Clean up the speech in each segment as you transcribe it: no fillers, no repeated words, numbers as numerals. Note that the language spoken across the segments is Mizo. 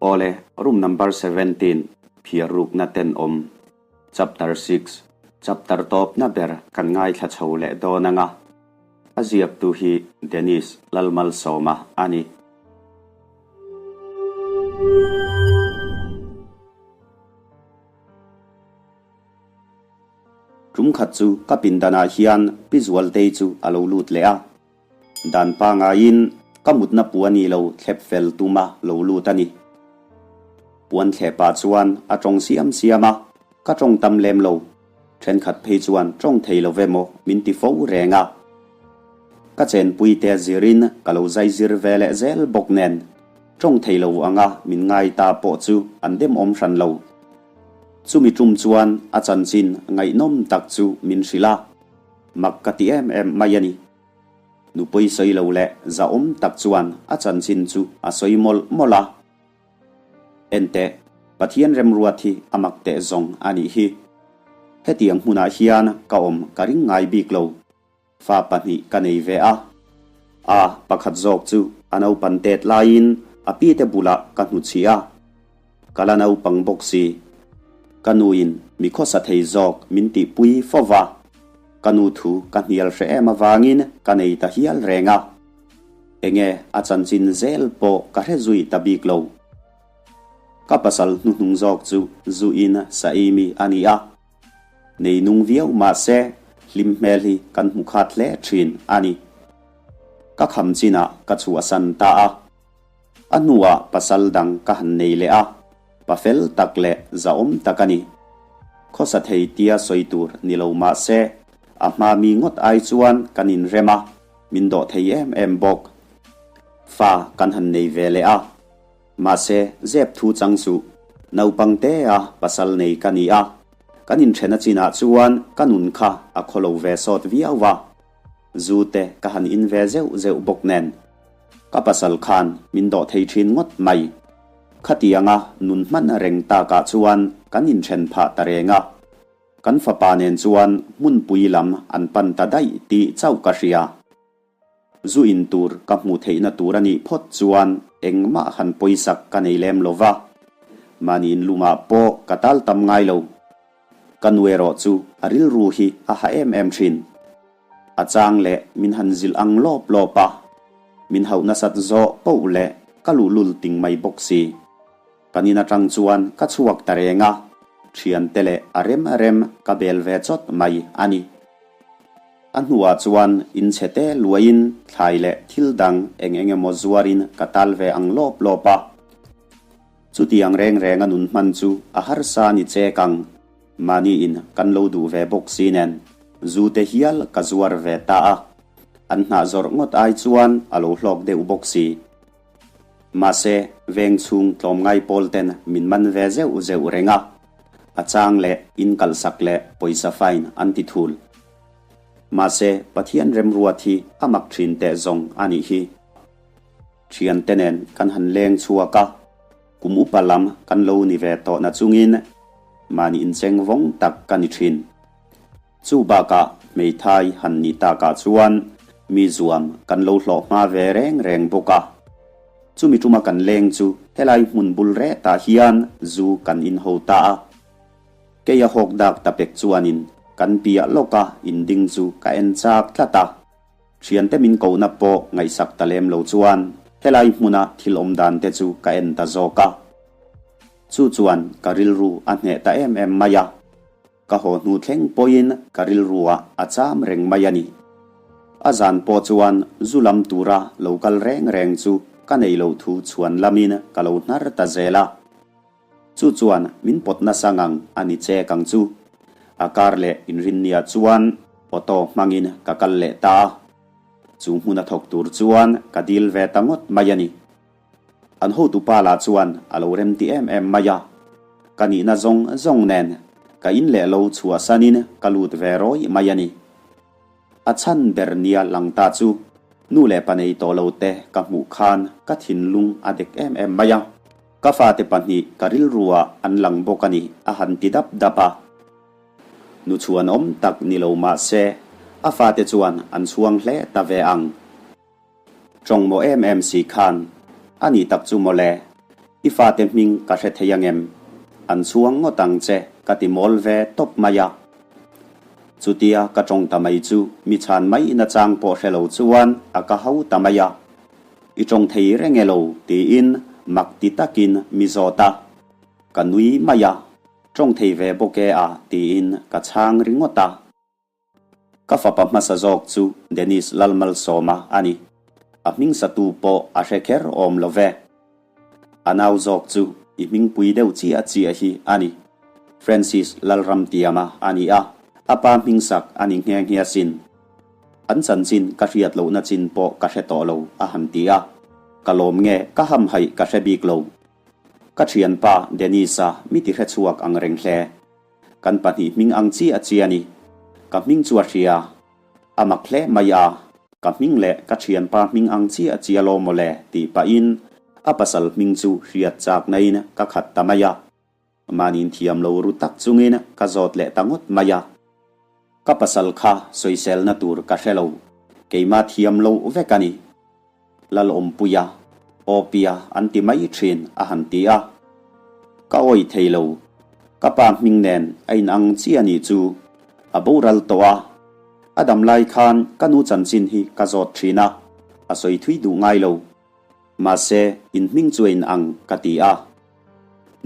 Awle, room number 17, phiar rukna tenawm, chapter 6, chapter tawpna ber kan ngaithla chho leh dawn anga, a ziaktu hi Dennis Lalmalsawma a ni. Tum khat chu ka pindanah hian Pi Zualtei chu a lo lut leh a. Dan pangaiin ka mutna puan i lo thlep fel tuma lo lut a ni. Puan thlep ah chuan a tawng siam siam a, ka tawng tam lem lo. Thenkhat phei chuan tawng thei lo ve maw min ti fo reng a. Ka chenpui te zirin ka lo zai zir ve leh zel bawk nen, tawng thei lo anga min ngai ta pawh chu an demawm hran lo. Chumi tum chuan a chanchin ngaihnawm tak chu min hrilh a, mak ka ti em em mai a ni. Nupui sawi lo leh zahawm tak chuan a chanchin chu a sawi mawlh mawlh a. Enteh, Pathian remruat hi a mak teh zawng a nih hi. Hetiang hmunah hian ka awm ka ring ngai bik lo. Fa pahnih ka nei ve a. A pakhat zawk chu a naupan tet laiin a pite bulah ka hnuchhih a. Ka la naupang bawk si. Ka nuin mi khawsa thei zawk min tihpui fo va. Ka nu thu ka hnial hre em avangin ka nei ta hial reng a. Enge a chanchin zel pawh ka hre zui ta bik lo. Ka pasal hnuhnung zawk chu Zuin Saimi a ni a. Nei nung viau mah se hlim hmel hi kan hmu khat hle thin a ni. Ka kham chinah ka chhuahsan ta a. A hnuah pasal dang ka han nei leh a, pa fel tak leh zahawm tak a ni. Khawsa thei tia sawi tur ni lo mah se a hma mi ngawt ai chuan kan inrem a, min dawh thei em em bawk. Fa kan han nei ve leh a. Mahse, zep thu chang suh. Naupang te a pasal nei ka ni a, kan inthena chinah chuan ka nun kha a khawlo ve sawt viau va. Zu te ka han in ve zeuh zeuh bawk nen. Ka pasal khan min dawh thei thin ngawt mai. Khatianga nun hman reng takah chuan kan inthen phah ta reng a. Kan fapa nen chuan hmunpui lam an pan ta daih tih chauh ka hria. Zu in tur ka hmuh theihna tur a nih phawt chuan engmah han pawisak ka nei lem lo va. Mahni inlumah pawh ka tal tam ngai lo. Ka nu erawh chu a rilru hi a ha em em thin. A chang leh min han zilh ang lawp lawp a, min hauh nasat zawh poh leh ka luhlul ting mai bawk si. Kan in atang chuan ka chhuak ta reng a, thiante leh a rem rem ka bel ve chawt mai a ni. A hnuah chuan inchhe te luaiin thlai leh thil dang eng eng emaw zuarin ka tal ve ang lawp lawp a. Chutiang reng reng a nun hman chu a harsa ni chek ang. Mahniin kan lo duh ve bawk si nen, zu te hial ka zuar ve ta a. An hnah zawrh ngawt ai chuan a lo hlawk deuh bawk si. Mahse, veng chhung tlawmngai pawl ten min man ve zeuh zeuh reng a. A chang leh in kalhsak leh pawisa fine an ti thul. Mahse, Pathian remruat hi a mak thin teh zawng a nih hi. Thiante nen kan han leng chhuak a, kum upa lam kan lo ni ve tawh na chungin mahni incheng vawng tak ka ni thin. Chu bakah hmeithai han nih takah chuan mi zuam kan lo hlawh hma ve reng reng bawk a. Chumi tuma kan leng chu helai hmun bul retah hian zu kan inho ta a. Keia hawk dak ta pek chuanin kan piah lawka inding chu ka en chak tlat a. Thiante min kohna pawh ngaihsak ta lem lo chuan helai hmuna thil awm dan te chu ka en ta zawk a. Chu chuan ka rilru a hneh ta em em mai a. Ka haw hnu thleng pawhin ka rilruah a cham reng mai a ni. A zan pawh chuan zu lam tura lo kal reng reng chu ka nei loh thu chhuan lamin ka lo hnar ta zel a. Chu chuan min pawt nasa ngang a ni che kang chu. A kar leh inrinniah chuan auto hmangin ka kal leh ta a. Chu hmuna thawk tur chuan ka dil ve ta ngawt mai a ni. An hotupa lah chuan a lo remti em em mai a. Ka nihna zawng zawng nen ka in leh lo chhuahsanin ka lut ve rawih mai a ni. A chhan ber nia lang ta chu nu leh pa nei tawh lo te ka hmuh khan ka thinlung a dek em em mai a. Ka fate pahnih ka rilruah an lang bawk a ni, a han ti dap dap a. Nu chhuanawm tak ni lo mah se, a fate chuan an chhuang hle ta ve ang. Tawng maw em em si khan, a ni tak chu mawle. I fate hming ka hre thei angem? An chhuang ngawt ang che ka ti mawl ve tawp mai a. Chutia ka tawng ta mai chu mi chhan mai nachang pawh hre lo chuan a ka hau ta mai a. I tawng thei reng e lo tiin mak ti takin mi zawt a. Ka nui mai a, tawng thei ve bawk e a tiin ka chhang ringawt a. Ka fapa hmasa zawk chu Dennis Lalmalsawma a ni. A hming satu pawh a hre kher awm lo ve. A nau zawk chu i hmingpui deuh chiah chiah hi a ni. Francis Lalramtiama a ni a, a pa hmingsak a ni nghe nghe asin. An chanchin ka hriat lohna chin pawh ka hre tawh lo a han ti a. Ka lawm nge ka hamhaih ka hre bik lo. Ka thianpa Dennis-a mi ti hrechhuak ang reng hle. Kan pahnih hming ang chi a chi a ni. Ka hming chu a hria. A mak hle mai a, ka hming leh ka thianpa hming ang chi a chi alawm mawle tih pahin a pasal hming chu hriat chak naiin ka khat ta mai a. Mahniin thiam lo ru tak chungin ka zawt leh ta ngawt mai a. Ka pasal kha sawiselna tur ka hre lo. Keimah thiam lo vek a ni. Lalawmpuia, Awpia an ti mai thin a han ti a. Ka awih thei lo. Ka pa hming nen a inang chi a nih chu. A boral tawh a. A dam lai khan ka nu chanchin hi ka zawt thin a, a sawi thui duh ngai lo. Mahse, in hming chu a inang ka ti a.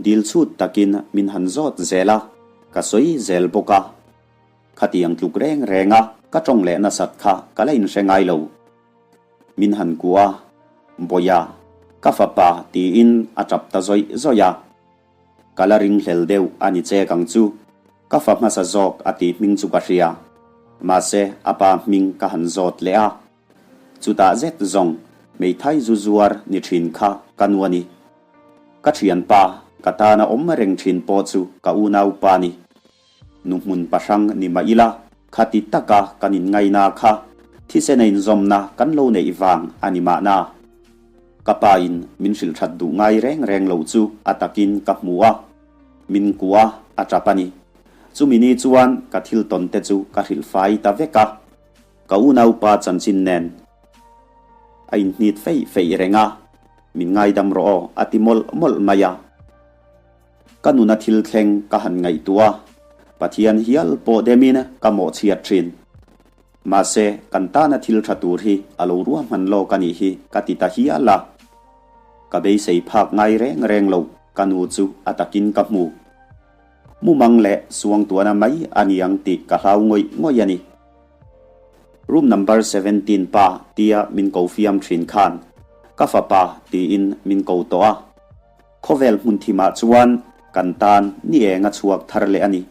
Dil chhut takin min han zawt zel a, ka sawi zel bawk a. Khatiang tluk reng reng a ka tawng leh nasat kha ka la inhre ngai lo. Min han kuah a, Bawia, ka fapa tiin a tap ta zawih zawih a. Ka la ringhlel deuh a ni chek ang chu, ka fa hmasa zawk a tih hming chu ka hria. Mahse, a pa hming ka han zawt leh a. Chutah zet zawng hmeithai zu zuar ni thin kha ka nu a ni. Ka thianpa, ka tana awm reng thin pawh chu ka unaupa ni. Nu hmun pahrang ni mah ila, khati taka kan inngaina kha thisen a inzawmna kan lo neih vang a ni mahna. Ka pa in min hrilh that duh ngai reng reng lo chu a takin ka hmu a, min kuah a tap a ni. Chumi ni chuan ka thil tawn te chu ka hrilh fai ta vek a, ka unaupa chanchin nen a inhnit feih feih reng a, min ngaidam rawh aw a ti mawlh mawlh mai a. Ka nuna thil thleng ka han ngaihtuah a, Pathian hial pawh demin ka mawhchhiat thin. Mahse, kan tana thil tha tur hi a lo ruahman lawk a nih hi ka ti ta hial a. Ka beisei phak ngai reng reng lo, ka nu chu a takin ka hmu. Mumang leh suangtuahna mai a ni ang tih ka hlau ngawih ngawih a ni. Room number 17 pa tia min ko fiam thin khan ka fapa tiin min ko tawh a. Khawvel hmun thimah chuan kan tan ni eng a chhuak thar leh a ni.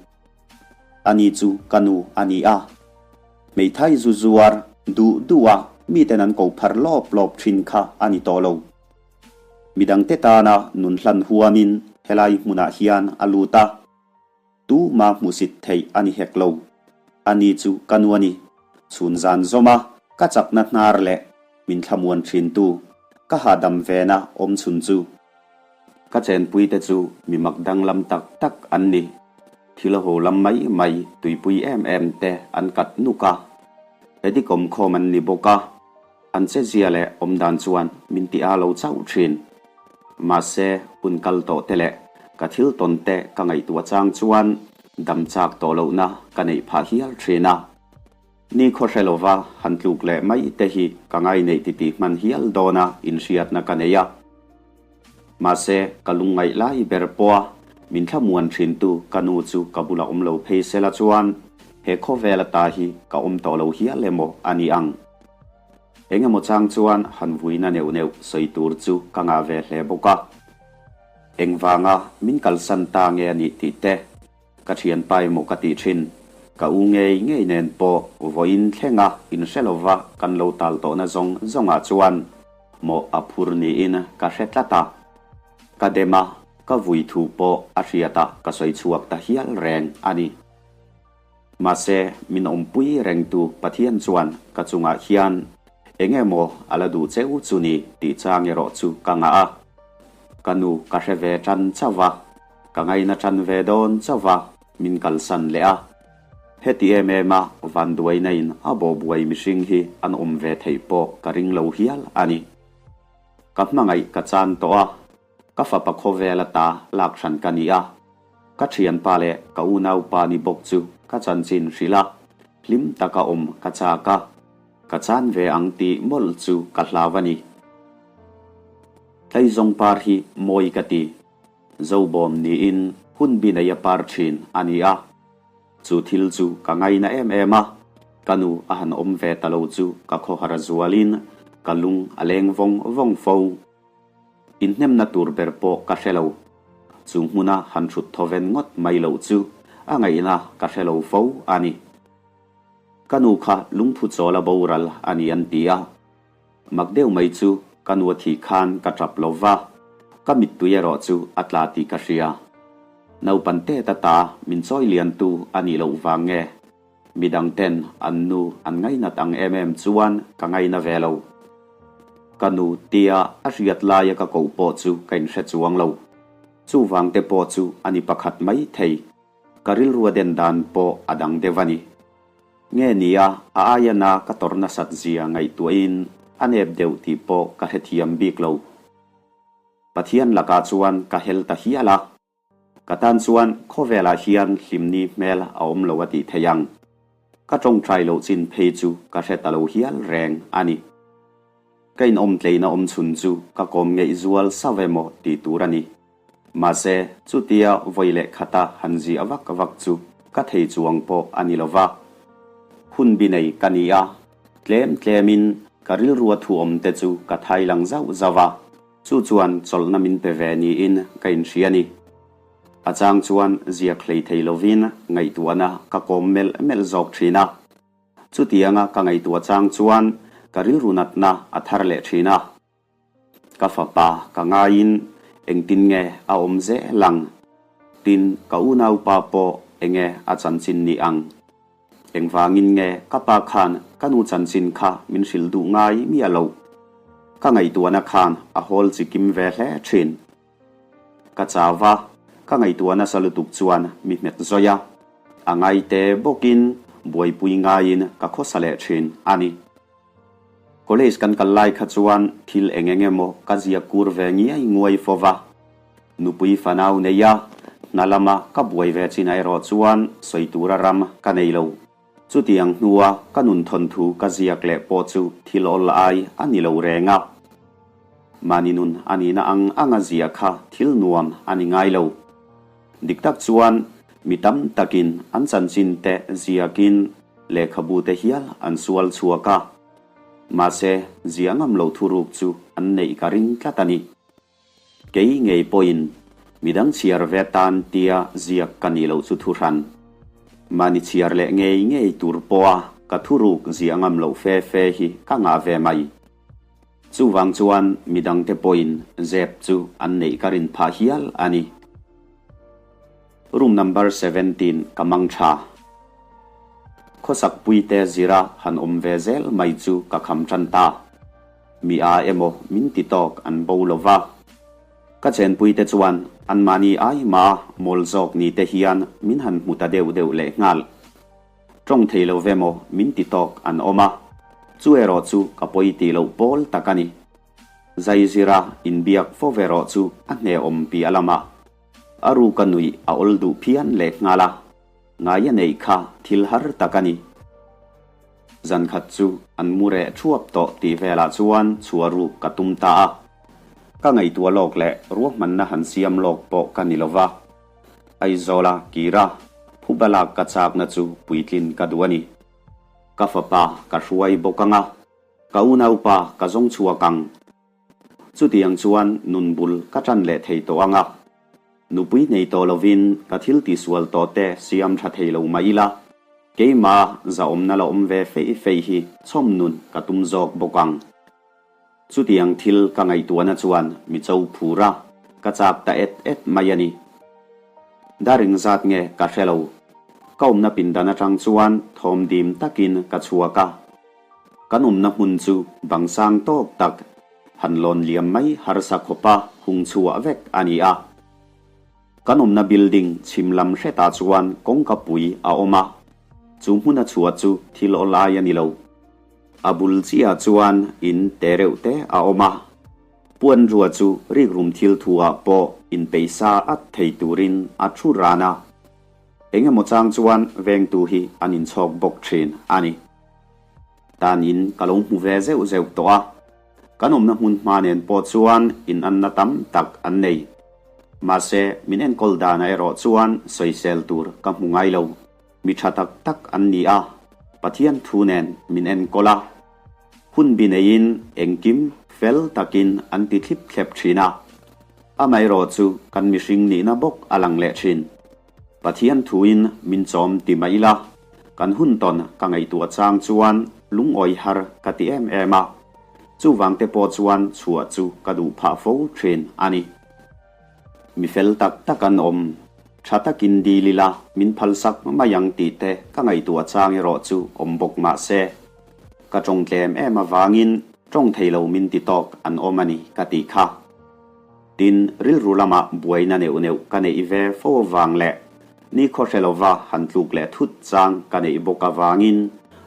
Ani chu ka nu a ni a. Hmeithai zu zuar duh duh a miten an ko phar lawp lawp thin kha a ni tawh lo. Midangte tana nun hlan huamin helai hmunah hian a lut a. Tu ma hmuhsit theih a ni hek lo. Ani chu ka nu a ni. Chhun zan zawm a, ka chakna hnar leh min thlamuan thin tu, ka hahdam vena awm chhun chu. Ka chenpui te chu mi mak danglam tak tak an ni. Thil ho lam mai mai tuipui em em te an kat nuk a. Edikawm khawm an ni bawk a. An chezia leh awmdan chuan min ti a lo chauh thin. Mahse, hun kal tawh te leh ka thil tawn te ka ngaihtuah chang chuan dam chak tawh lohna ka neih phah hial thin a. Ni khaw hre lova han tluk leh mai te hi ka ngaineih titih hman hial dawna inhriatna ka nei a. Mahse, ka lungngaih lai ber pawha min thlamuan thintu ka nu chu ka bula awm lo phei sela chuan he khawvel ata hi ka awm tawh lo hial emaw a ni ang. Eng emaw chang chuan han vuina neuh neuh sawi tur chu ka ngah ve hle bawk a. Engvanga min kalsan ta nge a nih tih te Ka thianpa emaw ka tih thin. Ka u ngei ngei nen pawh vawiin thlenga inhre lova kan lo tal tawhna zawng zawngah chuan mawh a phur niin ka hre tlat a. Ka dem a, ka vui thu pawh a hriatah ka sawi chhuak ta hial reng a ni. Mahse, min awmpui rengtu Pathian chuan ka chungah hian eng emaw a la duh cheu chu ni tih chang erawh chu ka ngah a. Ka nu ka hre ve tan chauh va. Ka ngaina tan ve dawn chauh va, min kalsan leh a. Heti em em a vanduaina in a bawhbuai mihring hi an awm ve theih pawh ka ring lo hial a ni. Ka hmangaih ka chan tawh a. Ka fapa khawvel ata lak hran ka ni a, ka thianpa leh ka unaupa ni bawk chu ka chanchin hrilh a, hlim taka awm ka chak a, ka chan ve ang tih mawlh chu ka hlau a ni. Tlaizawng par hi mawi ka ti. Zobawm niin hun bi nei a par thin a ni a. Chu thil chu ka ngaina em em a, ka nu a han awm ve ta lo chu ka khawhar a zualin ka lung a leng vawng vawng fo. Inhnemna tur ber pawh ka hre lo. Chu hmuna han thut thawven ngawt mai loh chu a ngaihna ka hre lo fo a ni. Ka nu kha lungphu chawl a boral a ni an ti a. Mak deuh mai chu ka nu a thih khan ka tap lo va, ka mittui erawh chu a tla tih ka hria. Naupan tet ata min chawi liantu a nih loh vang nge? Midang ten an nu an ngainat ang em em chuan ka ngaina ve lo. Ka nu tia a hriat laia ka koh pawh chu ka inhre chuang lo. Chuvang te pawh chu a ni pakhat mai thei. Ka rilru a den dan pawh a dang deuh a ni. Nge nia a aia na ka tawrh nasat zia ngaihtuahin a nep deuh tih pawh ka hrethiam bik lo. Pathian lakah chuan ka hel ta hial a. Ka tan chuan khawvelah hian hlimni hmel a awm lo a tih theih ang. Ka tawngtai loh chin phei chu ka hre ta lo hial reng a ni. Ka inawmtleina awm chhun chu ka kawm ngeih zual sauh emaw tih tur a ni. Mahse, chutia vawi leh khata han ziah vak vak chu ka thei chuang pawh a ni lo va. Hun bi nei ka ni a, tlem tlemin ka rilrua thu awm te chu ka thai lang zauh zauh a. Chu chuan chawlhna min pe ve niin ka inhria ni. A chang chuan ziak hlei thei lovin ngaihtuahna ka kawm melh melh zawk thin a. Chutianga ka ngaihtuah chang chuan ka rilru natna a thar leh thin a. Ka fapa ka ngaiin engtin nge a awm zel ang? Tin, ka unaupa pawh enge a chanchin ni ang? Engvangin nge ka pa khan ka nu chanchin kha min hrilh duh ngai miah loh? Ka ngaihtuahna khan a hawl chi kim ve hle thin. Ka chau va, ka ngaihtuah nasa lutuk chuan mi hmet zawih a, a ngaite bawkin buaipui ngaiin ka khawsa leh thin a ni. College kan kal lai kha chuan thil eng eng emaw ka ziak kur ve ngiai nguai fo va. Nupui fanau nei a, hna lama ka buai ve chinah erawh chuan sawi tura ram ka nei lo. Chutiang hnua ka nun thawnthu ka ziak leh pawh chu thil awl ai a ni lo reng a. Mahni nun a nihna ang anga ziah kha thil nuam a ni ngai lo. Dik tak chuan mi tam takin an chanchin te ziakin lehkhabu te hial an sual chhuak a. Mahse, ziah ngam lo thuruk chu an neih ka ring tlat a ni. Kei ngei pawhin midang chhiar ve tan tia ziak ka nih loh chu thuhran. Mahni chhiar leh ngei ngei tur pawha ka thuruk ziah ngam loh fe fe hi ka ngah ve mai. Chuvang chuan midangte pawhin zep chu an neih ka rin phah hial a ni. Room number 17 ka mang tha. Khawsakpuite zira han awm ve zel mai chu ka kham tan ta. Mi a emaw min ti tawk an bo lo va. Ka chenpuite chuan anmahni ai ma mawl zawk ni te hian min han hmu ta deuh deuh lehnghal. Tawng thei lo ve maw min ti tawk an awm a, chu erawh chu ka pawi tih loh pawl tak a ni. Zaizira inbiak fo ve rawh chu a hnehawm piah lamah a ruka nuih a awl duh phian lehnghal a, ngai a neih kha thil har tak a ni. Zankhat chu an mu reh thuap tawh tih velah chuan chhuah ruk ka tum ta a, ka ngaihtuah lawk leh ruahmanna han siam lawk pawh ka ni lova. Aizawla kira phuba lak ka chakna chu puitlin ka duh a ni. Ka fapa ka hruai bawk ang a, ka unaupa ka zawng chhuak ang. Chutiang chuan nun bul ka tan leh thei tawh ang a. Nupui nei tawh lovin ka thil tihsual tawh te siam tha thei lo mah ila, keimah zahawmna la awm ve fei fei hi chhawm nun ka tum zawk bawk ang. Chutiang thil ka ngaihtuahna chuan mi cho phur a, ka chak ta et et mai a ni. Daring zat nge ka hre lo. Ka awmna pindan atang chuan thawm dim takin ka chhuak a. Kan awmna hmun chu bang sang tawk tak, han lawn liam mai harsa khawpa hung chhuah vek a ni a. Kan awmna building chhim lam hretah chuan kawngka pui a awm a, chu hmuna chhuah chu thil awlai a ni lo. A bul chiah chuan in te reuh te a awm a. Puanrua chu rikrum thil thu ah pawh inpeih sa at thei turin a thu ran a. Engemaw chang chuan vengtu hi an inchhawk bawk thin a ni. Tan in ka lo hmu ve zeuh zeuh tawh a. Kan awmna hmun hma nen pawh chuan inanna tam tak an nei. Mahse, min enkawl danah erawh chuan sawisel tur ka hmu ngai lo. Mi tha tak tak an ni a, Pathian thu nen min enkawl a. Hun bi neiin engkim fel takin an ti thlip thlep thin a. Amaherawh chu kan mihring nihna bawk a lang leh thin. Pathian thuin min chawm ti mah ila, kan hun tawn ka ngaihtuah chang chuan lungawi har ka ti em em a. Chuvang te pawh chuan chhuah chu ka duh phah fo thin a ni. Mi fel tak tak an awm, tha takin dil ila min phalsak mai ang tih te ka ngaihtuah chang erawh chu awm bawk mah se, ka tawng tlem em avangin tawng thei lo min ti tawk an awm a ni ka tih kha. Tin, rilru lamah buaina neuh neuh ka neih ve fo avang leh nikhaw hre lova han tluk leh thut chang ka neih bawk avangin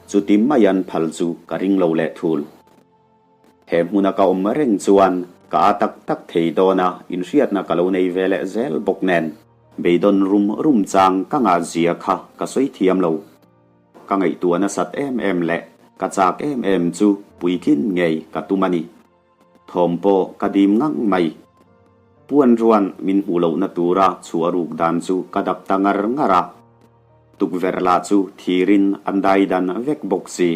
chuti mai an phal chu ka ring lo leh thul. He hmuna ka awm reng chuan ka a tak tak thei dawn a, inhriatna ka lo nei ve leh zel bawk nen beidawn rum rum chang ka ngah zia kha ka sawi thiam lo. Ka ngaihtuah nasat em em leh ka chak em em chu puitlin ngei ka tum a ni. Thawm pawh ka dim ngang mai. Puan ruan min hmuh lohna tura chhuah ruk dan chu ka dap ta ngar ngar a. Tukverh lah chu thirin an dai dan vek bawk si.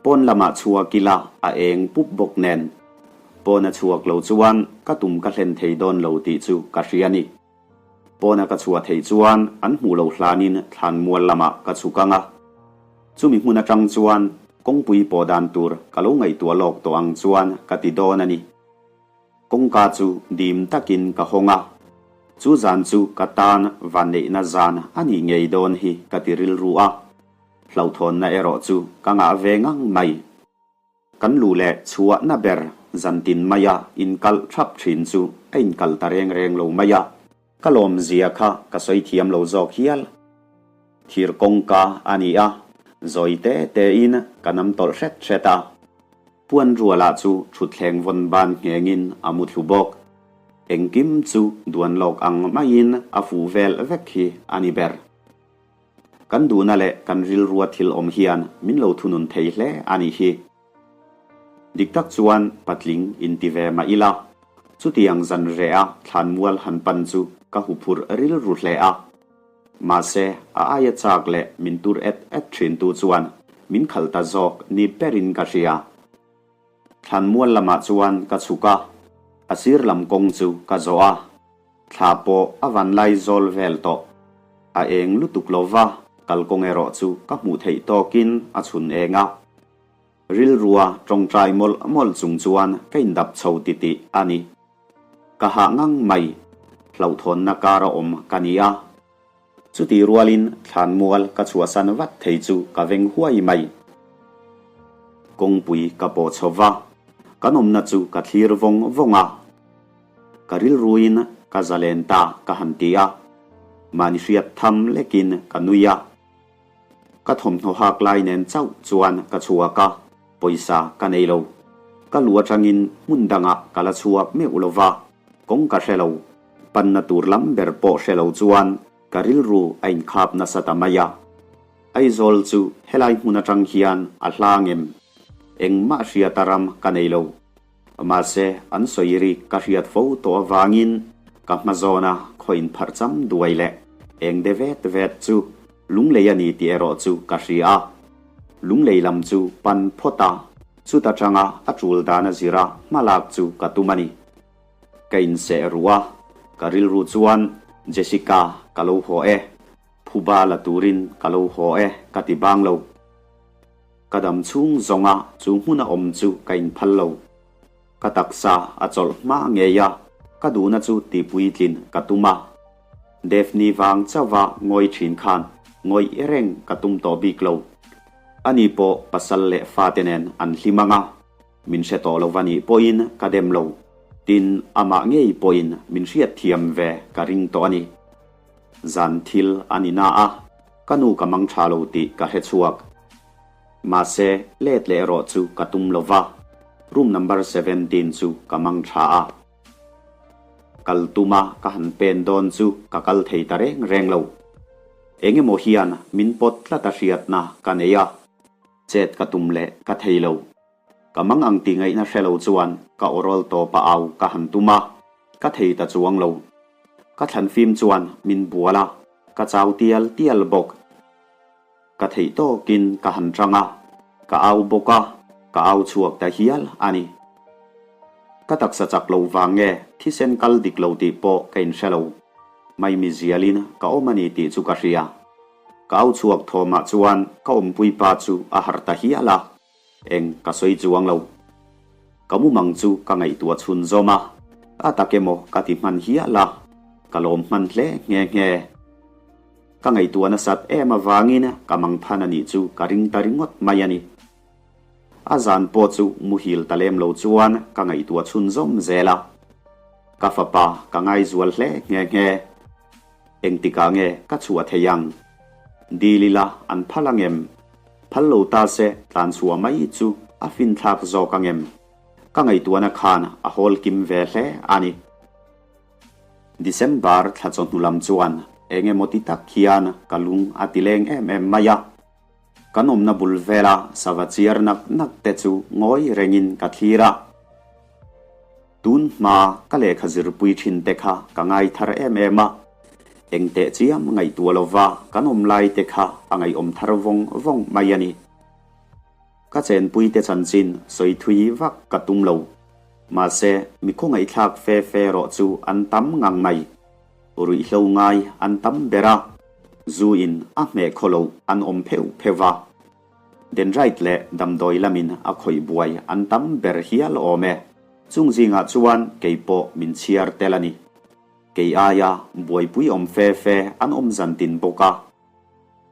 Pawn lamah chhuak ila a eng pup bawk nen. Pawn a chhuak lo chuan ka tum ka hlen thei dawn lo tih chu ka hria ni. Pawna ka chhuah theih chuan an hmuh loh hlanin thlanmual lamah ka chhuk ang a. Chumi hmun atang chuan kawngpui pawh dan tur ka lo ngaihtuah lawk tawh ang chuan ka ti dawn a ni. Kawngka chu dim takin ka hawng a, chu zan chu ka tan vanneihna zan a nih ngei dawn hi ka ti rilru a, hlauhthawnna erawh chu ka ngah ve ngang mai. Kan luh leh chhuahna ber zantin maia inkalh thap thin chu a inkalh ta reng reng lo mai a, ka lawmzia kha ka sawi thiam lo zawk hial. Thir kawngka a ni a, zawi te tein ka nam tawlh hret hret a. Puan rualah chu thutthleng vawn ban nghengin a mu thlu bawk. Engkim chu duan lawk ang maiin a fuh vel vek hi a ni ber. Kan duhna leh kan rilrua thil awm hian min lo thunun thei hle a nih hi. Dik tak chuan patling inti ve mah ila, chutiang zan reh a thlanmual han pan chu ka huphurh rilru hle a. Mahse, a aia chak leh min tur et et thintu chuan min khalh ta zawk ni berin ka hria. Thlanmual lamah chuan ka chhuk a, a sir lam kawng chu ka zawh a. Thla pawh a van lai zawl vel tawh. A eng lutuk lo va, kalkawng erawh chu ka hmuh theih tawkin a chhun eng a. Rilrua tawngtai mawlh mawlh chung chuan ka indap chho titih a ni. Ka hah ngang mai, hlauhthawnna kar a awm ka ni a. Chutih rualin thlanmual ka chhuahsan vat thei chu ka veng huai mai. Kawngpui ka pawh chho va, kan awmna chu ka thlir vawng vawng a. Ka rilruin ka zalen ta ka han ti a, mahni hriat tham lekin ka nui a. Ka thawmhnaw hak lai nen chauh chuan ka chhuak a, pawisa ka nei lo. Ka lu atangin hmun dangah ka la chhuak meuh lo va, kawng ka hre lo. Panna tur lam ber pawh hre lo chuan ka rilru a inkhap nasa ta mai a. Aizawl chu helai hmun atang hian a hla ngem? Engmah hriata ram ka nei lo. Mahse, an sawi rik ka hriat fo tawh avangin ka hma zawna khaw inpharh cham duai leh eng de vet vet chu lunglei a ni tih erawh chu ka hria a. Lunglei lam chu pan phawt a, chuta tanga a tul dan a zira hma lak chu ka tum a ni. Ka inseh ruh a, ka rilru chuan Jessica ka lo haw e, phuba la turin ka lo haw e ka ti bang lo. Ka dam chhung zawnga chu hmuna awm chu ka inphal lo. Ka taksa a chawlh hma ngei a, ka duhna chu tihpuitlin ka tum a. Daphne vang chauha ngawi thin khan ngawih reng ka tum tawh bik lo. Ani pawh pasal leh fate nen an hlim ang a, min hre tawh lo va nih pawhin ka dem lo. Tin, amah ngei pawhin min hriatthiam ve ka ring tawh a ni. Zan thil a ni na a, ka nu ka mang tha lo tih ka hre chhuak. Mahse, let leh erawh chu ka tum lo va. Room number 17 chu ka mang tha a. Kal tuma ka han pen dawn chu ka kal thei ta reng reng lo. Eng emaw hian min pawt tlat a hriatna ka nei a, chet ka tum leh ka thei lo. Ka mang ang tih ngaihna hre lo chuan ka awrawl tawp a au ka han tum a, ka thei ta chuang lo. Ka thlan fim chuan min bual a, ka chau tial tial bawk. Ka theih tawkin ka han tang a, ka au bawk a, ka au chhuak ta hial a ni. Ka taksa chak loh vang nge thisen kal dik lo tih pawh ka inhre lo. Maimi zialin ka awm a ni tih chu ka hria. Ka au chhuak thawmah chuan ka awmpui pa chu a harh ta hial a, eng ka sawi chuang lo. Ka mumang chu ka ngaihtuah chhun zawm a, a tak emaw ka ti hman hial a, ka lawm hman hle nghe nghe. Ka ngaihtuah nasat em avangin ka mangphan a nih chu ka ring ta ringawt mai a ni. A zan pawh chu muhil ta lem lo chuan ka ngaihtuah chhunzawm zel a. Ka fapa ka ngaizual hle nghe nghe. Engtikah nge ka chhuah thei ang? Dil ila an phal ang em? Phal lo ta se tlan chhuah mai chu a finthlak zawk ang em? Ka ngaihtuahna khan a hawl kim ve hle a ni. December thla chawhnu lam chuan eng emaw ti tak hian ka lung a ti leng em em mai a. Kan awmna bul vela sava chiar nak nak te chu ngawi rengin ka thlir a. Tun hma ka lehkha zirpui thin te kha ka ngai thar em em a. Eng teh chiam ngaihtuah lova kan awm lai te kha a ngaihawm thar vawng vawng mai a ni. Ka chenpui te chanchin sawi thui vak ka tum lo. Mahse, mi khawngaihthlak fe fe erawh chu an tam ngang mai. Ruihhlo ngai an tam ber a, zu in a hmeh khaw loh an awm pheuh pheuh va. Dendrite leh damdawi lamin a khawih buai an tam ber hial awm e. Chung zingah chuan kei pawh min chhiar tel a ni. Kei aia buaipui awm fe fe an awm zantin bawk a.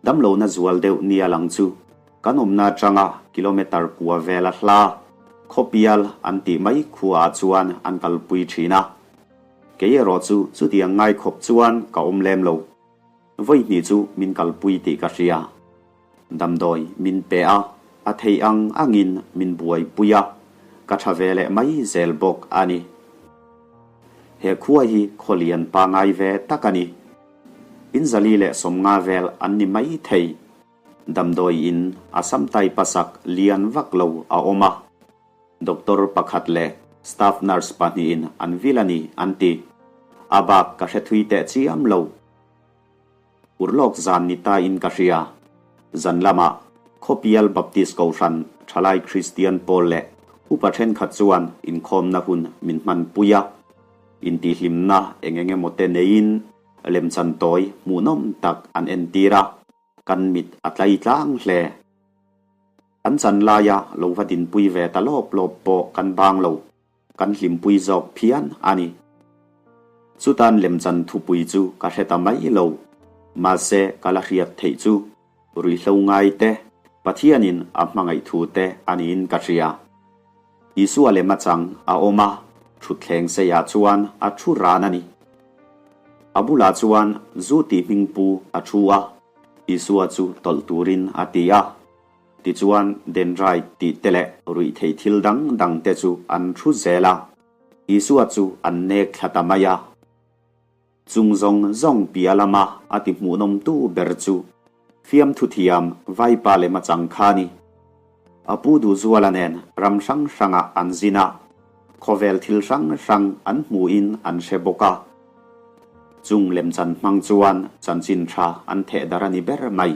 Damlohna zual deuh nia lang chu kan awmna atanga kilometre kua vela hla Khawpial an tih mai khuaah chuan an kalpui thin a. Kei erawh chu chutiang ngai khawp chuan ka awm lem lo. Vawi hnih chu min kalpui tih ka hria. Damdawi min pe a, a theih ang angin min buaipui a, ka tha ve leh mai zel bawk a ni. He khua hi khawlian pangai ve tak a ni. In zali leh 50 vel an ni mai thei. Damdawi in a sam tai pasak lian vak lo a awm a. Doctor pakhat leh staff nurse pahnihin an vil a ni an ti. A bak ka hre thui teh chiam lo. Urlawk zan ni ta in ka hria. Zan lamah Khawpial Baptist Kohhran Thalai Kristian pawl leh upa thenkhat chuan inkhawmna hun min hmanpui a. Intihhlimna eng eng emaw te neiin lemchan tawi hmuhnawm tak an entir a, kan mit a tlai tlang hle. An chan laia lo va dinpui ve ta lawp lawp pawh kan bang lo, kan hlimpui zawk phian a ni. Chutan lemchan thupui chu ka hre ta mai lo, mahse ka la hriat theih chu ruihhlo ngai te, Pathianin a hmangaih thu te a niin ka hria. Isua lem a chang a awm a, thutthleng seiah chuan a thu ran a ni. A bulah chuan zu tih hming pu a thu a, Isua chu tawlh turin a ti a. Tichuan dendrite tih te leh ruihtheih thil dang dang te chu an thu zel a, Isua chu an nek thla ta mai a. Chung zawng zawng piah lama a ti hmuhnawmtu ber chu fiamthu thiam Vaipa leh Machang kha a ni. A pu Duhzuala nen ram hrang hrangah an zin a, khawvel thil hrang hrang an hmuhin an hre bawk a. Chung lemchan hmang chuan chanchin tha an theh dar a ni ber mai.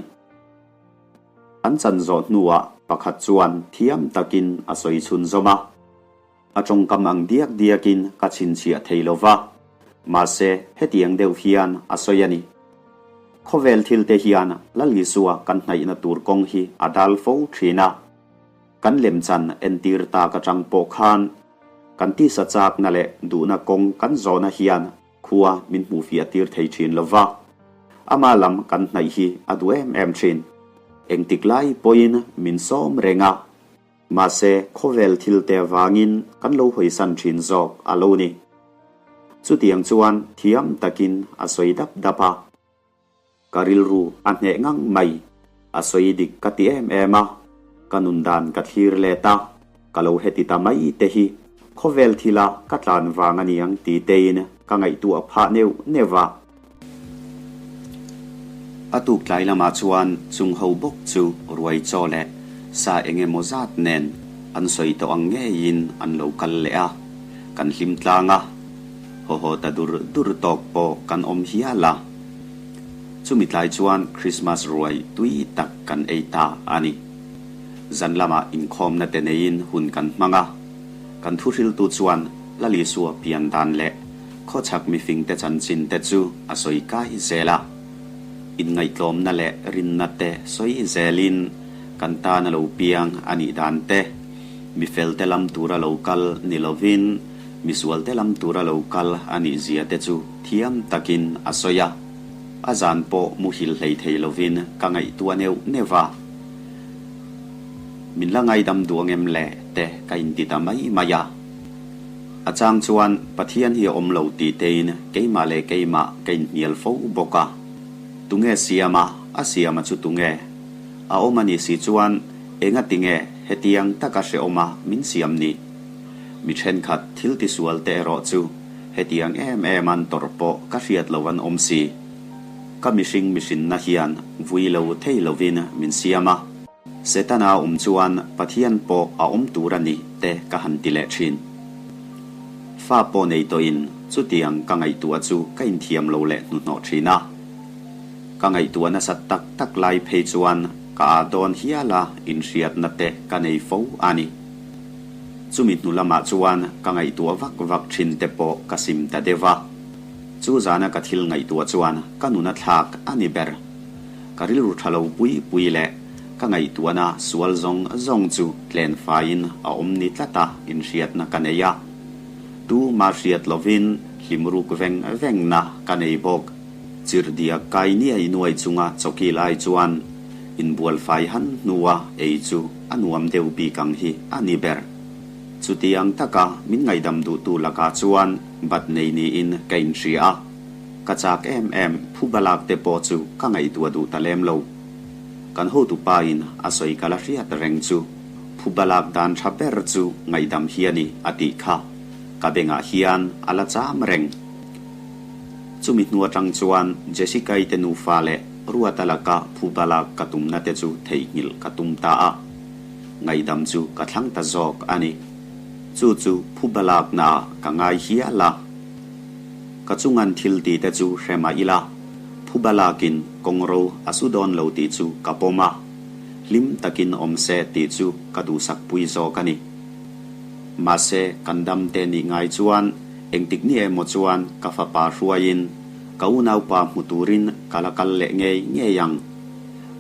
An chan zawh hnuah pakhat chuan thiam takin a sawi chhunzawm a. A tawngkam ang diak diakin ka chhinchhiah thei lo va, mahse hetiang deuh hian a sawi a ni. Khawvel thilte hian Lal Isua kan hnaihna tur kawng hi a dal fo thin a. Kan lemchan entir tak atang pawh khan kan tisa chakna leh duhna kawng kan zawhna hian khua min hmuhfiah tir thei thin lo va. Ama lam kan hnaih hi a duh em em thin. Engtik lai pawhin min sawm reng a. Mahse, khawvel thilte avangin kan lo hawisan thin zawk a lo ni. Chutiang chuan thiam takin a sawi dap dap a. Ka rilru a hneh ngang mai. A sawi dik ka ti em em a, ka nun dan ka thlir let a. Ka lo heti ta mai te hi khawvel thila ka tlan vang a niang ti tein ka ngaihtuah phah neuh neuh a. A tuk tlai lamah chuan chung ho bawk chu ruai chaw leh sa eng emaw zat nen an sawi tawh ang ngeiin an lo kal leh a, kan hlim tlang a, haw haw ta dur dur tawk pawh kan awm hial a. Chumi tlai chuan Krismas ruai tui tak kan ei ta a ni. Zan lamah inkhawmna te neiin hun kan hmang a, kan thuhriltu chuan Lalisua pian dan leh khawchhak mifingte chanchin te chu a sawi kai zel a. Inngaihtlawmna leh rinna te sawi zelin kan tan a lo piang a nih dan te, mifelte lam tura lo kal ni lovin misualte lam tura lo kal a nih zia te chu thiam takin a sawi a. A zan pawh muhil hlei thei lovin ka ngaihtuah neuh neuh a. Min la ngaidam duh angem le te ka inti ta mai mai a. A chang chuan Pathian hi a awm lo tih tein keimah leh keimah ka inhnial fo bawk a. Tunge siama, a siama chu tunge? A awm a nih si chuan enga tinge hetiang taka hrehawma min siam ni? Mi thenkhat thil tisual te erawh chu hetiang em em an tawrh pawh ka hriat lo an awm si. Ka mihring mihrinna hian vui lo thei lovin min siam a. Setana awm chuan Pathian pawh a awm tur a ni te ka han ti leh thin. Fa pawh nei tawhin chutiang ka ngaihtuah chu ka inthiam lo leh hnuhnawh thin a. Ka ngaihtuah nasat tak tak lai phei chuan ka ah dawn hial a inhriatna te ka nei fo a ni. Chumi hnu lamah chuan ka ngaihtuah vak vak thin te pawh ka sim ta deuh a. Chu zana ka thil ngaihtuah chuan ka nun a thlak a ni ber. Ka rilru tha lo pui pui leh ka ngaihtuahna sual zawng zawng chu tlen faiin a awm ni tlata inhriatna ka nei a. Tu mah hriat lovin hlim ruk veng vengna ka nei bawk. Chirhdiak kai niai nuai chunga chawki lai chuan inbual fai han hnua ei chu a nuam deuh bik ang hi a ni ber. Chutiang taka min ngaihdam duhtu lakah chuan bat nei niin ka inhria a. Ka chak em em phuba lak te pawh chu ka ngaihtuah duh ta lem lo. Kan hotupa in a sawi ka la hriat reng chu phuba lak dan tha ber chu ngaihdam hi a ni a tih kha ka bengah hian a la cham reng. Chumi hnu atang chuan Jessica-i te nufa leh Ruata laka phuba lak ka tumna te chu theihnghilh ka tum ta a. Ngaihdam chu ka thlang ta zawk a ni. Chu chu phuba laknaah ka ngai hial a. Ka chungan thil tih te chu hre mah ila, phuba lakin kawngro a su dawn lo tih chu ka pawm a, hlim takin awm se tih chu ka duhsak pui zawk a ni. Mahse, kan dam te nih ngai chuan engtik ni emaw chuan ka fapa hruaiin ka unaupa hmu turin ka la kal leh ngei ngei ang.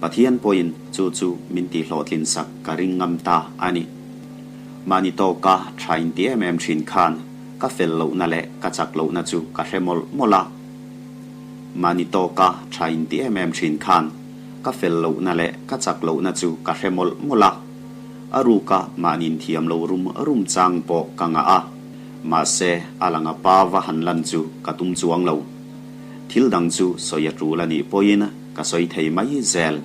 Pathian pawhin chu chu min tihhlawhtlin sak ka ring ngam ta a ni. Mahni tawka tha inti em em thin khan Ka fel lohna leh ka chak lohna chu ka hre mawlh mawlh a. Mahni tawka tha inti em em thin khan ka fel lohna leh ka chak lohna chu ka hre mawlh mawlh a. A ruka mahni inthiam lo rum rum chang pawh ka ngah a. Mahse, a langa pa va han lan chu ka tum chuang lo. Thil dang chu sawi a tul a nih pawhin ka sawi thei mai zel.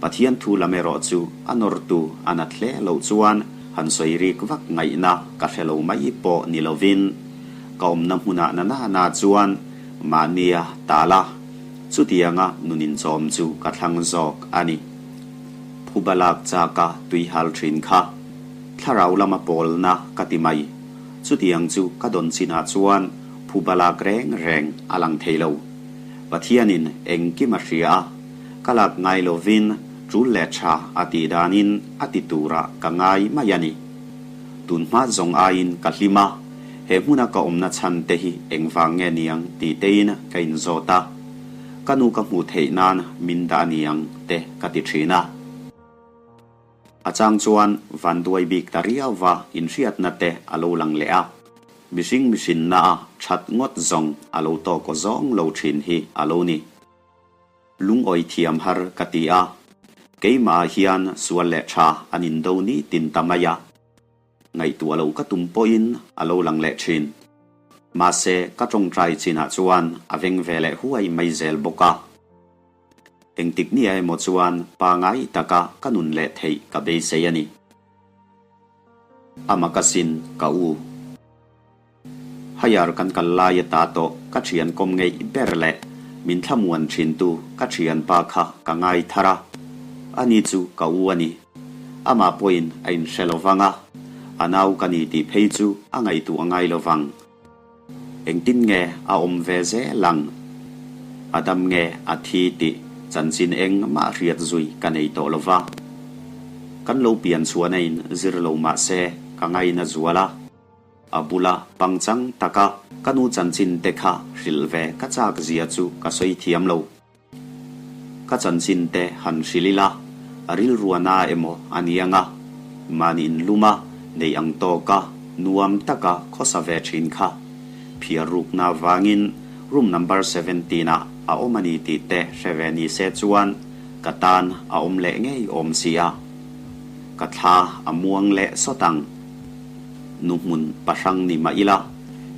Pathian thu lam erawh chu a nawrtu a nat hle loh chuan Han sawi rik vak ngaihna ka hre lo mai pawh ni lovin ka awmna hmunah na na na chuan mahnia tal a, chutianga nun inchawm chu ka thlang zawk a ni. Phuba lak chaka tui hal thin kha thlarau lama pawlna ka ti mai, chutiang chu ka dawn chinah chuan phuba lak reng reng a lang thei lo. Pathianin engkim a hria a, ka lak ngai lovin Tul leh tha a tih danin a ti turah ka ngai mai a ni. Tun hma zawng aiin ka hlim a, he hmuna ka awmna chhan te hi engvang nge niang tih tein ka inzawt a, ka nu ka hmuh theih nan min dah a niang te ka ti thin a. A chang chuan vanduai bik ta riauva inhriatna te a lo lang leh a, mihring mihrinna a that ngawt zawng a lo tawk aw zawng lo thin hi a lo ni. Lungawi thiam har ka ti a, keimahah hian sual leh tha an indo ni tin ta mai a, ngaihtuah loh ka tum pawhin a lo lang leh thin. Mahse, ka tawngtai chinah chuan a veng ve leh huai mai zel bawk a. Engtik nia emaw chuan pangai taka ka nun leh theih ka beisei a ni. A mak asin ka u. Higher kan kal lai ata tawh ka thian kawm ngeih ber leh min thlamuan thintu ka thianpa kha ka ngai thar a. Ani chu ka u a ni. Amah pawhin a inhre lo vang a, a nau ka ni tih phei chu a ngaihtuah ngai lo vang. Engtin nge a awm ve zel ang? A dam nge a thi tih chanchin engmah hriat zui ka nei tawh lo va. Kan lo pian chhuahna in zir lo mah se ka ngaina zual a. A bula pangchang taka ka nu chanchin te kha hrilh ve ka chak zia chu ka sawi thiam lo. Ka chanchin te han hrilh ila, a rilrua na emaw a ni ang a, mahni inlum a neih ang tawka nuam taka khawsa ve thin kha phiar rukna avangin room number 17 ah a awm a ni tih te hre ve ni se chuan ka tan a awm leh ngei awm si a, ka thla a muang leh sawt ang. Nu hmun pahrang ni mah ila,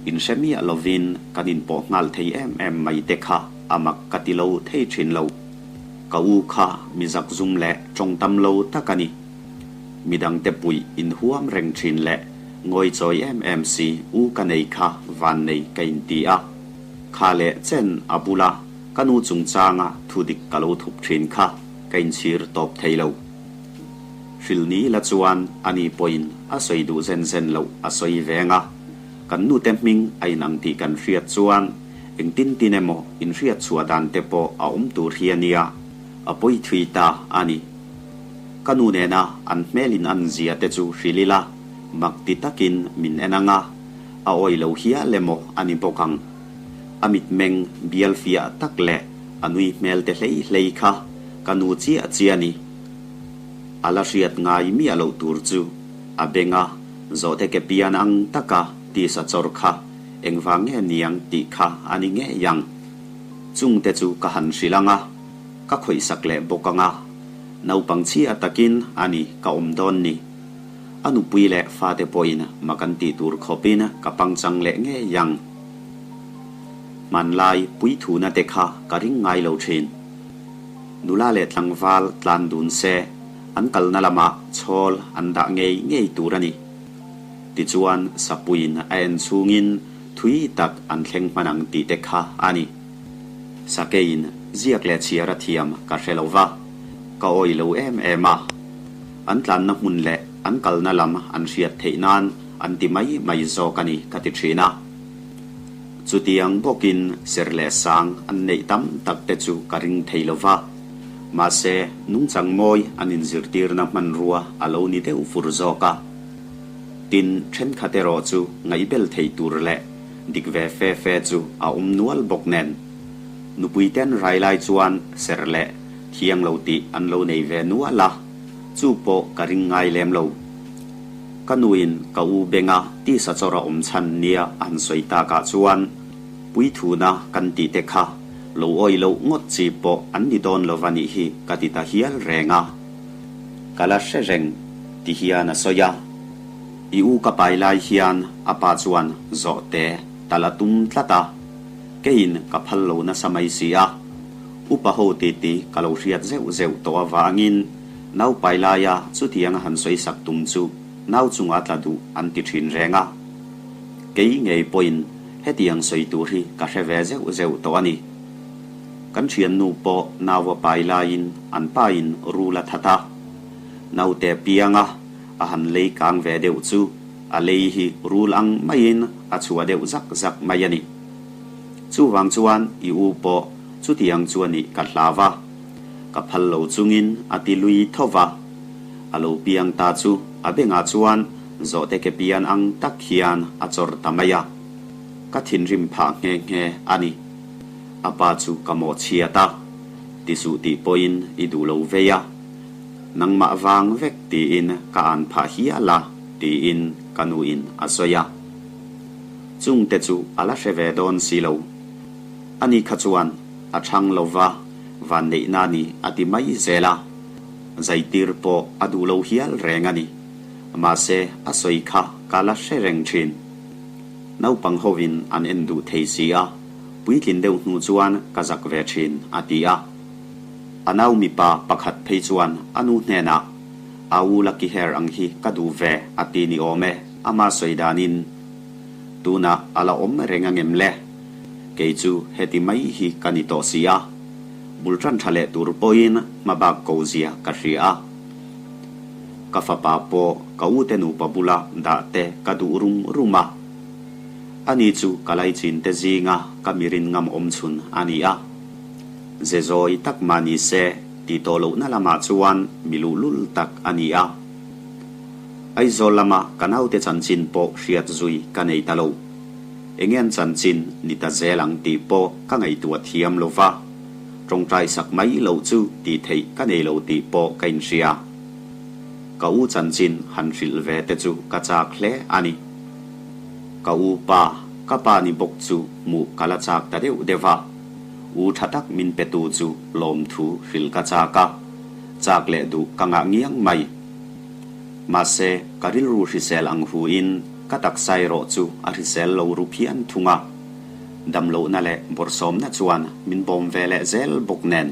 inhre miah lovin kan inpawh nghal thei em em mai te kha. A mak ka ti lo thei thin lo. Ka u kha mi zakzum leh tawng tam lo tak a ni. Midangte puih inhuam reng thin leh ngawichawi em em si u ka nei kha vannei ka inti a. Kha leh chen a bula ka nu chungchanga thu dik ka lo thup thin kha ka inchhir tawp thei lo. Hrilhni la chuan ani pawhin a sawi duh zen zen loh a sawi veng a. Kan nute hming a inang tih kan hriat chuan engtin tin emaw inhriat chhuah dan te pawh a awm tur hi a nia, a pawi thui ta a ni. Ka nu nena an hmel in an zia te chu hrilh ila, mak ti takin min en ang a, a awi lo hial emaw a ni bawk ang. A mitmeng bial fiah tak leh a nui hmel te hlei hlei kha ka nu chiah chiah a ni. A la hriat ngai miah loh tur chu a beng a. Zawhte ke pian ang taka tisa chawr kha engvang nge niang tih kha a ni ngei ang. Chungte chu ka han hrilh ang a, ka khawihsak leh bawk ang a. Naupang chhia takin a ni ka awm dawn ni. A nupui leh fate pawhin mak an tih tur khawpin ka pangchang leh ngei ang. Hmanlai puithuna te kha ka ring ngai lo thin. Nula leh tlangval tlan dun se. An kalna lamah chhawl an dah ngei ngei tur a ni. Tichuan Sapuiin a en chhungin thui tak an thleng hman ang tih te kha a ni. Sakeiin ziak leh chhiar a thiam ka hre lo va, ka awih lo em em a. An tlanna hmun leh an kalna lam an hriat theih nan an ti mai mai zawk a ni ka ti thin a. Chutiang bawkin ser leh sang an neih tam tak te chu ka ring thei lo va. Mahse, nungchang mawi an inzirtirna hmanrua a lo ni deuh fur zawk a. Tin, thenkhat erawh chu ngaihbel thei tur leh dik ve fe fe chu a awm nual bawk nen. Nupuiten rai lai chuan ser leh thiang lo tih an lo nei ve nual a, chu pawh ka ring ngai lem lo. Ka nuin ka u benga tisa chawr a awm chhan nia a han sawi takah chuan puithuna kan tih te kha Lo awih loh ngawt chi pawh an ni dawn lo va nih hi ka ti ta hial reng a. Ka la hre reng ti hian a sawi a. I u ka pai lai hian a pa chuan zawhte tal a tum tlat a, keiin ka phal lo nasa mai si a. Upa ho titi ka lo hriat zeuh zeuh tawh avangin nau pai laia chutiang a han sawi sak tum chu nau chunga tla duh an ti thin reng a. Kei ngei pawhin Hetiang sawi tur hi ka hre ve zeuh zeuh tawh a ni. Kan thiannu pawh nau a pai laiin an pain rul a that a. Naute pianga a han lei kang ve deuh chu a lei hi rul ang maiin a chhuah deuh zak zak mai a ni. Chuvang chuan i u pawh chutiang chu a nih ka hlau a. Ka phal lo chungin a ti lui tho va. A lo piang ta chu a bengah chuan zawhte ke pian ang tak hian a chawr ta mai a. Ka thinrim phah nghe nghe a ni. A pa chu ka mawhchhiat a, ti suh tih pawhin i duh lo vei a. Nangmah vang vek tiin ka an phah hial a, tiin ka nuin a sawi a. Chungte chu a la hre ve dawn si lo. Ani kha chuan a chhang lo va, vanneihna ni a ti mai zel a. Zaitir pawh a duh lo hial reng a ni. Mahse, a sawi kha ka la hre reng thin. Naupang hovin an en duh thei si a, puitlin deuh hnu chuan ka zak ve thin, a ti a. A nau mipa pakhat phei chuan a nu hnenah, A u lucky hair ang hi ka duh ve a ti ni awm e, ama sawi danin. Tunah a la awm reng a ngem le? Kei chu heti mai hi ka ni tawh si a. Bul tan tha leh tur pawhin hma bak ko zia ka hria a. Ka fapa pawh ka u te nupa bula dah te ka duh rum rum a. Ani chu ka laichin te zinga ka mirin ngam awm chhun a ni a. Ze zawi tak mah ni se tih tawh lohna lamah chuan mi luhlul tak a ni a. Aizawl lama ka naute chanchin pawh hriat zui ka nei ta lo. Enge an chanchin ni ta zel ang tih pawh ka ngaihtuah thiam lo va, tawngtai sak mai loh chu tih theih ka nei lo tih pawh ka inhria. Ka u chanchin han hrilh ve te chu ka chak hle a ni. Ka u pa, ka pa ni bawk chu hmuh ka la chak ta deuh deuh a. U tha tak min petu chu lawmthu hrilh ka chak a, chak leh duh ka ngah ngiang mai. Mahse, ka rilru hrisel ang huin ka taksa erawh chu a hrisel lo ru phian thung a. Damlohna leh bawrhsawmna chuan min bawm ve leh zel bawk nen.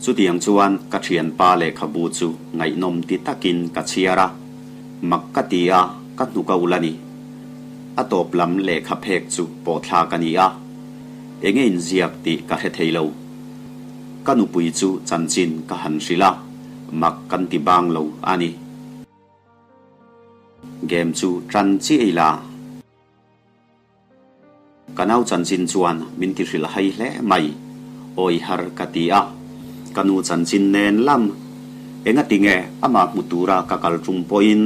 Chutiang chuan ka thianpa lehkhabu chu ngaihnawm ti takin ka chhiar a, mak ka ti a, ka hnuk a ulh a ni. A tawp lam lehkha phek chu pawhthlak a ni a, enge inziak tih ka hre thei lo. Ka nupui chu chanchin ka han hrilh a, mak kan ti bang lo a ni. Game chu tan chiah ila. Ka nau chanchin chuan min ti hrilh hai hle mai, awi har ka ti a. Ka nu chanchin nen lam engati nge amah hmu tura ka kal tum pawhin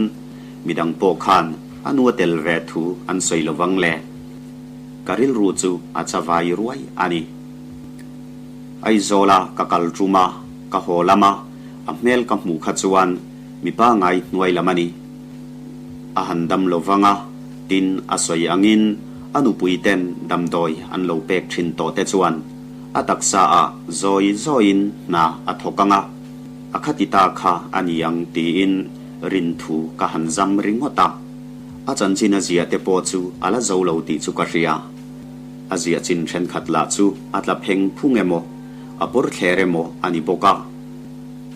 midang pawh khan a nu a tel ve thu an sawi lo vang le. Ka rilru chu a chavai ruai a ni. Aizawla ka kal tum a, ka haw lam a, a hmel ka hmuh kha chuan mipa ngai hnuai lam a ni. A han dam lo vang a, tin a sawi angin a nupui ten damdawi an lo pek thin tawh te chuan a taksa ah zawi zawiin hna a thawk ang a, a khati ta kha a ni ang tiin rin thu ka han zam ringawt a. A chanchin a ziah te pawh chu a la zo lo tih chu ka hria. A ziah chin thenkhat lah chu a tla pheng phung emaw, a pawr thler emaw a ni bawk a.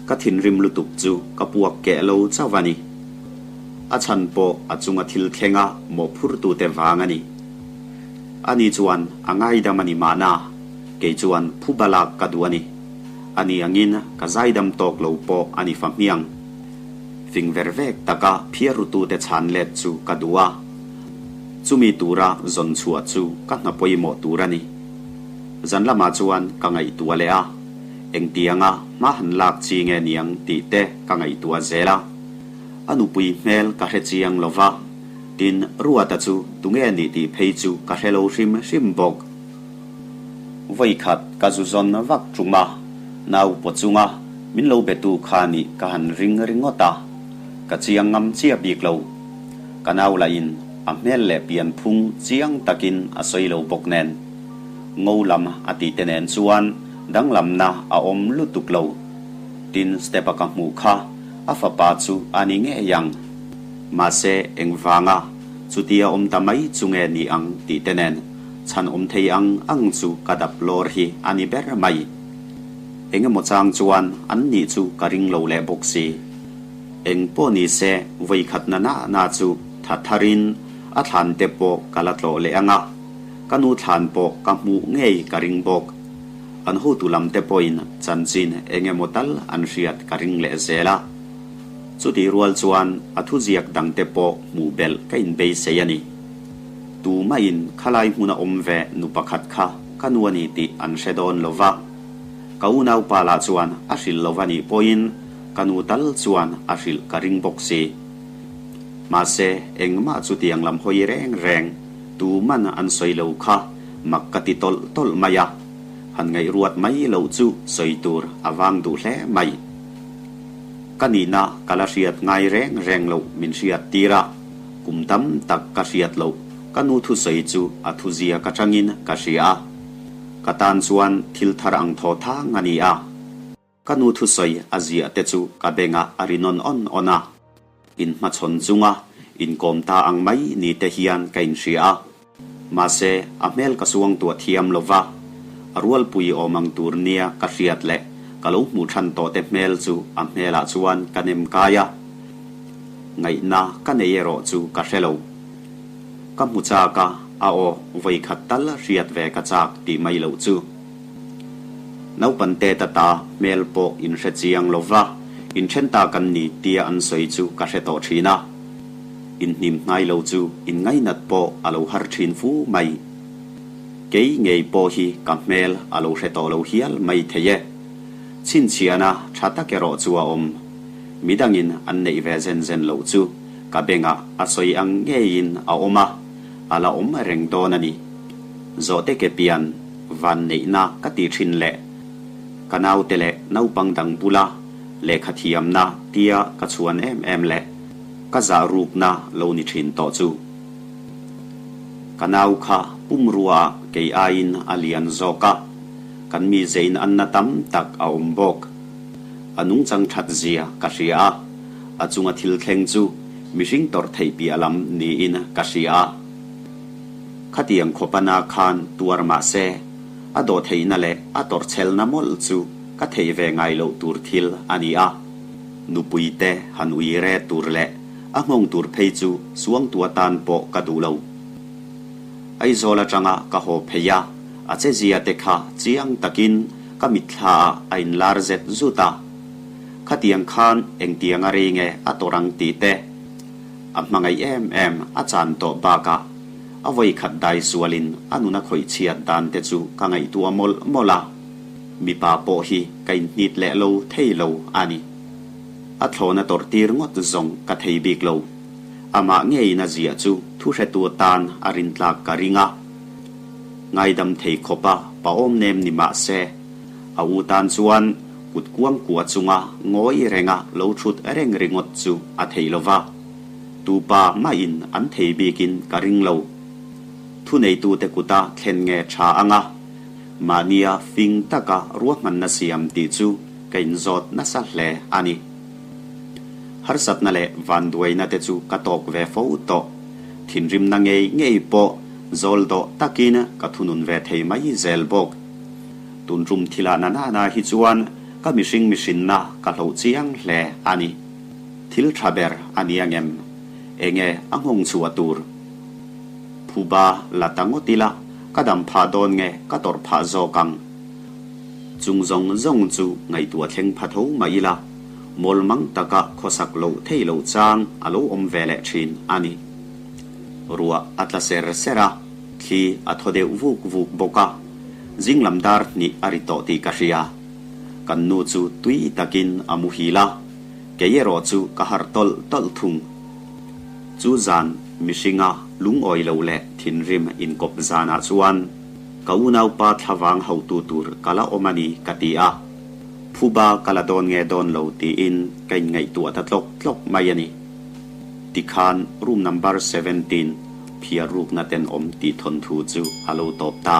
Ka thinrim lutuk chu ka puak keh lo chauh a ni. A chhan pawh a chunga thil thlenga mawhphurtute vang a ni. Ani chuan a ngaidam a ni mahna, kei chuan phuba lak ka duh a ni. Ani angin ka zaidam tawk lo pawh a ni fa hmiang. Fing ver vek taka phiarrutute chhan let chu ka duh a. Chumi tura zawn chhuah chu ka hna pawimawh tur a ni. Zan lamah chuan ka ngaihtuah leh a, engtianga hma han lak chi nge niang tih te ka ngaihtuah zel a. A nupui hmel ka hre chiang lo va, tin Ruata chu tunge nih tih phei chu ka hre lo hrim hrim bawk. Vawikhat ka zu zawn vak tum a, nau paw chunga min lo betu kha nih ka han ring ringawt a, ka chiang ngam chiah bik lo. Ka nau lahin a hmel leh pian phung chiang takin a sawi lo bawk nen. Ngo lam a tih te nen chuan danglamna a awm lutuk lo. Tin step a ka hmuh kha a fapa chu a ni ngei ang. Mahse engvanga chutia awm ta mai chu nge ni ang tih te nen chhan awm thei ang ang chu ka dap lawr hi a ni ber mai. Engemaw chang chuan an nih chu ka ring lo leh bawk si. Eng pawh ni se vawikhatna na na chu tha tharin a thlan te pawh ka la tlawh leh ang a, ka nu thlan pawh ka hmuh ngei ka ring bawk. An hotu lam te pawhin chanchin eng emaw tal an hriat ka ring leh zel a. Chutih rual chuan a thuziak dang te pawh hmuh belh ka inbeisei a ni. Tumahin khalai hmuna awm ve nu pakhat kha ka nu a ni tih an hre dawn lo va. Ka unaupa lah chuan a hrilh lo va nih pawhin ka nu tal chuan a hrilh ka ring bawk si. Mahse, engmah chutiang lam hawi reng reng tuman an sawi lo kha mak ka ti tawlh tawlh mai a, han ngaihruat mai loh chu sawi tur a vang duh hle mai. Ka nihna ka la hriat ngai reng reng loh min hriat tir a, kum tam tak ka hriat loh ka nu thusawi chu a thuzia ka changin ka hria a. Ka tan chuan thil thar ang thaw thang a ni a. Ka nu thusawi a ziah te chu ka bengah a ri nawn awn awn a. Inhmachhawn chunga inkawm ta ang mai ni te hian ka inhria a. Mahse, a hmel ka suangtuah thiam lo va, a rualpui awm ang tur nia ka hriat leh Ka lo hmuh than tawh te hmel chu a hmelah chuan ka nem kai a. Ngaihna ka nei erawh chu ka hre lo. Ka hmu chak a, a aw vawikhat tal hriat ve ka chak tih mai loh chu. Naupan te ta ta hmel pawh in hre chiang lo va, inthen ta kan ni tia an sawi chu ka hre tawh thin a. Inhnim hnai lo chu in ngainat pawh a lo har thin fu mai. Kei ngei pawh hi ka hmel a lo hre tawh lo hial mai thei e. Chhinchhiahna tha tak erawh chu a awm. Midangin an neih ve zen zen loh chu ka bengah a sawi ang ngeiin a awm a, a la awm reng dawn a ni. Zawhte ke pian van neihna ka ti thin leh ka naute leh naupang dang bula lehkha thiamna tia ka chhuan em em leh ka zah rukna lo ni thin tawh chu. Ka nau kha pumrua ah kei aiin a lian zawk a, kan mi zein anna tam tak a awm bawk. A nungchang that zia ka hria a, a chunga thil thleng chu mihring tawrh theih piah lam niin ka hria a. Khatiang khawpana khan tuar mah se, a dawh theihna leh a tawrhchhelna mawlh chu ka theih ve ngai loh tur thil a ni a. Nupui te han ui re tur leh a nghawng tur phei chu suangtu atan pawh ka duh lo. Aizawl atanga ka haw phei a, a chezia te kha chiang takin ka mitthla ah a inlar zet zut a. Khatiang khan engtiang a rei nge a tawrh ang tih te, A hmangaih em em a chan tawh bakah a vawikhat dai sualin a nun a khawih chhiat dan te chu ka ngaihtuah mawlh mawlh a, mipa pawh hi ka inhnit leh lo thei lo a ni. A thlawna tawrh tir ngawt zawng ka thei bik lo. Amah ngeiin a ziah chu thuhretu atan a rintlak ka ring a. Ngaidam thei khawpa paawm nem ni mah se, a u tan chuan Kut kuang kua chunga ngawi renga lo thut reng ringawt chu a thei lo va, tupa mahin an thei bikin ka ring lo. Thuneitute kuta thlen nge tha anga mahnia fing taka ruahmanna siam tih chu ka inzawt nasa hle a ni. Harsatna leh vanduaina te chu ka tawk ve fo tawh. Thinrimna ngei ngei pawh zawl dawh takin ka thunun ve thei mai zel bawk. Tun tum thilah na nana hi chuan ka mihring mihrinna ka hloh chiang hle a ni. Thil tha ber a ni angem? Enge a nghawng chhuah tur? Phuba la ta ngawt ila ka dam phah dawn nge ka tawrh phah zawk ang? Chung zawng zawng chu ngaihtuah thleng pha tho mah ila mawlmang taka khawsak loh thei loh chang a lo awm ve leh thin a ni. Ruah a tla ser ser a, thli a thaw deuh vuk vuk bawk a. Zinglam dar hnih a ri tawh tih ka hria. Kan nu chu tui takin a muhil a, kei erawh chu ka harh tawlh tawlh thung. Chu zan mihringa lungawi lo leh thinrim inkawp zanah chuan ka unaupa thlavang hauhtu tur ka la awm a ni ka ti a. Phuba ka la dawn nge dawn lo tiin ka inngaihtuah ta tlawk tlawk mai a ni. Tikhan room number 17 phiar rukna tenawm tih thawnthu chu a lo tawp ta.